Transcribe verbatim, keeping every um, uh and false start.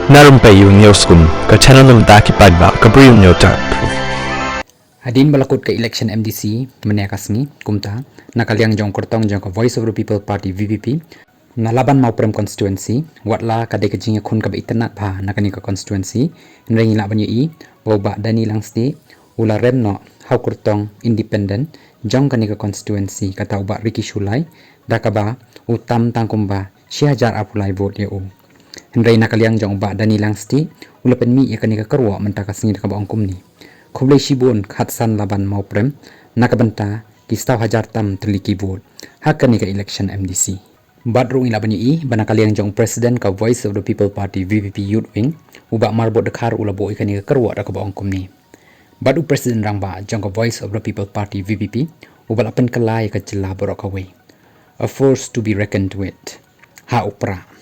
Na Rympei U News Kun, ka channel na bynta ki paidbah ka Bri U News Channel. Hadien ba la kut ka election M D C mynne ka sngi, kumta na ka liang jong u kyrtong jong ka Voice of the People Party, V P P, na Laban Mawprem constituency, wat la ka dei ka jingïakhun kaba itynnad bha na kane ka constituency, hynrei ngi lah ban ïohi ba u Bah Danny Langstieh u la rem noh ha u kyrtong independent jong kane ka constituency, kata u Bah Ricky Shullai, da kaba u tam tang kumba shi hajar arphew lai vote ïa u. Hynrei na ka liang jong u Bah Danny Langstieh u la pynmih ïa kane ka kyrwoh mynta ka sngi da kaba ong kumne: Khublei shibun khatsan Laban Mawprem na ka bynta ki saw hajar tam tylli ki vote ha kane ka election M D C. Bad ruh ngi lah ban ïohi ba na ka liang jong u President ka Voice of the People Party, V P P Youth Wing, u Bah Marbud Dkhar, u la buh ïa kane ka kyrwoh da kaba ong kumne: Bad u President Rangbah jong ka Voice of the People Party, V P P, uba la pynkylla ïa ka jylla baroh kawei, a force to be reckoned with, ha u Prah.